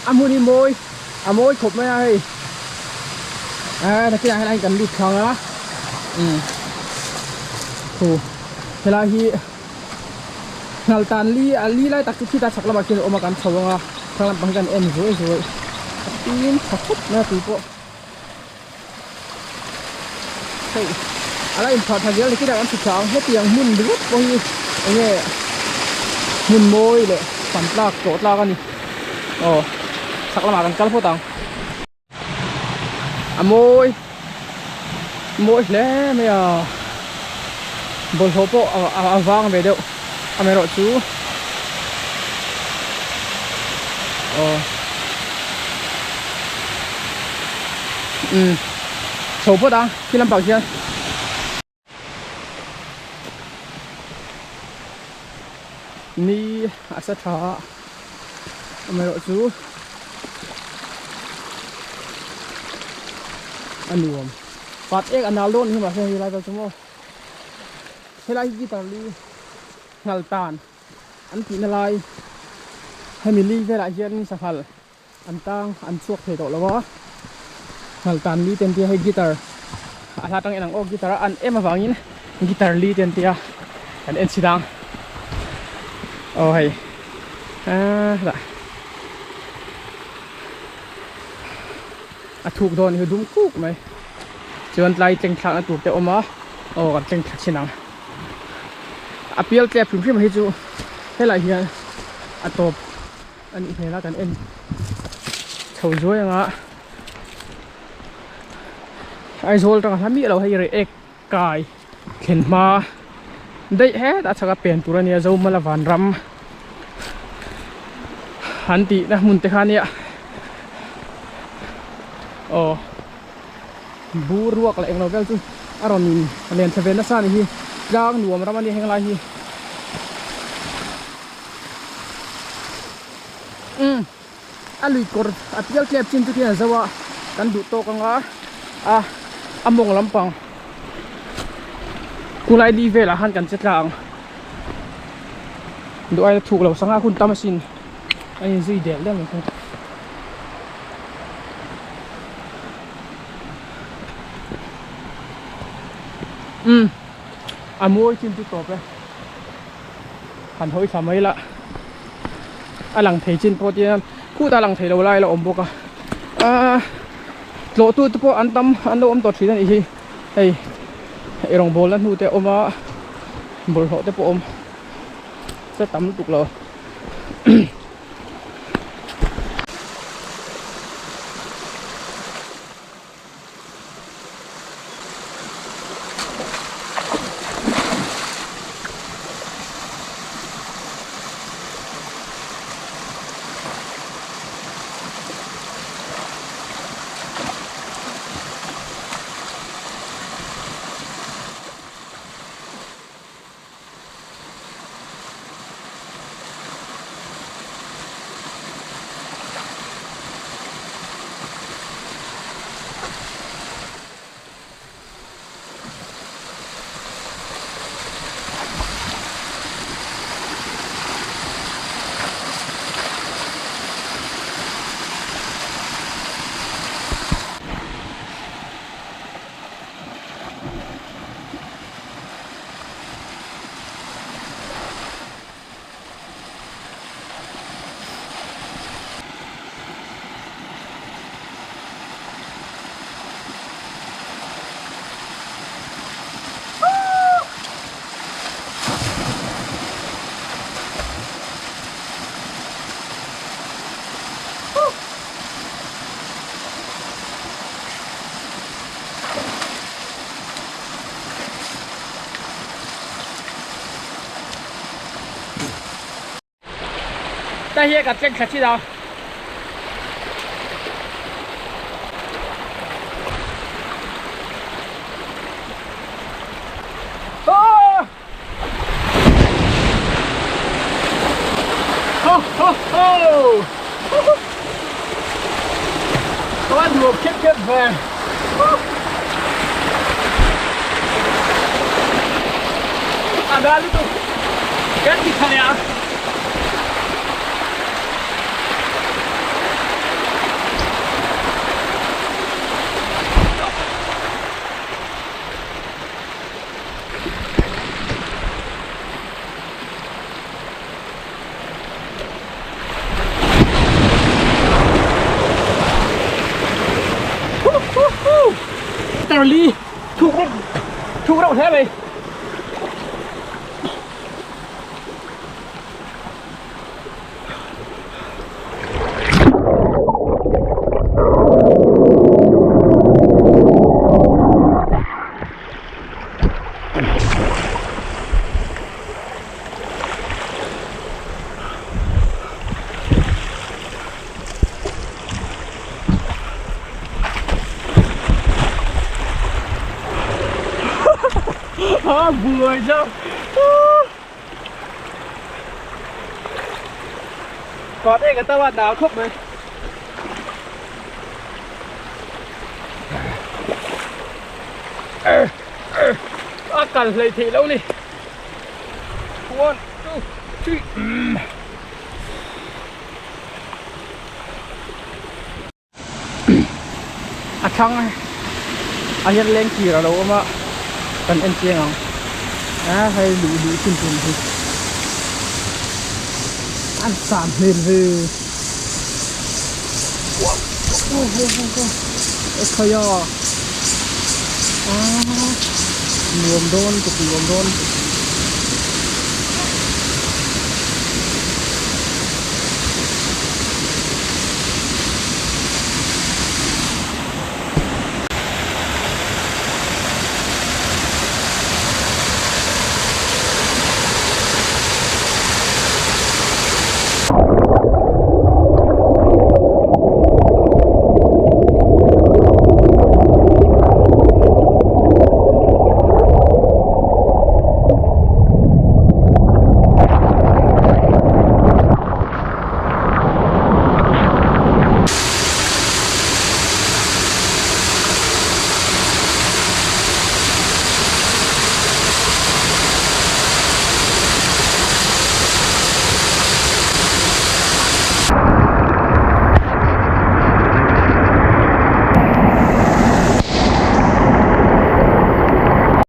A hmun hi mawi a mawi khawp mai a hei eh nakinah helai hi kan lut thlang a umm thu helai hi nghal tan li a li lai tak chu khita chhak lamah khian a awm a kan chho ang a thlang lampang hi kan en zuai zuai a tin tha khawp mai a tui pawh. Hei a la inchhuah tha zel nikin ah kan chhuk ang hetiang hmun ringawt pawh hi enge hmun mawi leh fan tlak tlawh tlak a ni aw chhak lamah kan kal phawt ang a mawi mawi hle mai a bawlhhlawh pawh a vang ve deuh amaherawhchu aw. Umm chho phawt ang khi lampang hian ni a sa tha a amaherawhchu a nuam pat ek a nal dawn hi mahse helai vel chu maw helai hi guitar li nghal tan an tihna lai hemi li velah hian sanghal An tang an chhuak thei tawh lo a, nghal tan li te an tia hei guitar a hla tang en ang aw guitar a an em avangin guitar li te an tia kan en chhin ang aw hei ahh hetah a thuk dawn hi dum kuk mai chuan tlai tleng thlakna tur te a awm a aw kan tleng thla chhin ang a pial tlep hrim hrim hi chu helaiah hian a tawp. A nih hmel a kan en chho zuai anga Aizawl atanga hla miah lo hei reh ek kai thlen hma daih hetah chhaka pen tur ania Zomala Vanram an tihna hmun te kha ania aw bur ruak leh englo vel chu a rawn in len thla ve nasa a ni hi tlang nuam ram ania heng lai hi. Umm a lui kawr a pial tlep chin chu khian a zo a kan duh tawk anga a a mawng lampang khulai li velah khan kan che tla ang duh aia thuk lo sangha hun tam asin a inzui del del mai thung. Umm a mawi chin chu tawp e. Han hawi thla mai la a lang thei chin pawh tian khutah lang thei lo lai la awm bawk a aaa tlawh tu te pawh an tam an lo awm tawh thin a nih hi hei eirawng bawlna hnu te a awm a bawlhhlawh te pawh a awm se tam lutuk lo. Ta hi ka tleng thla chin a. Ho ho ho! Ka van nuam khep khep ve. A da lutuk. Kan ti tha leh a. li thuk reuh thuk reuh hle mai. A buai zo Còn đây người ta bạn nào khóc này. A kal hlei theih loh ni. One, two, three. A thlang a hian leng kir a lo awm a kan en chiang ang a hei luh luh chin tur hi an san hmel ve e khai a nuam dawn tuk nuam dawn tuk.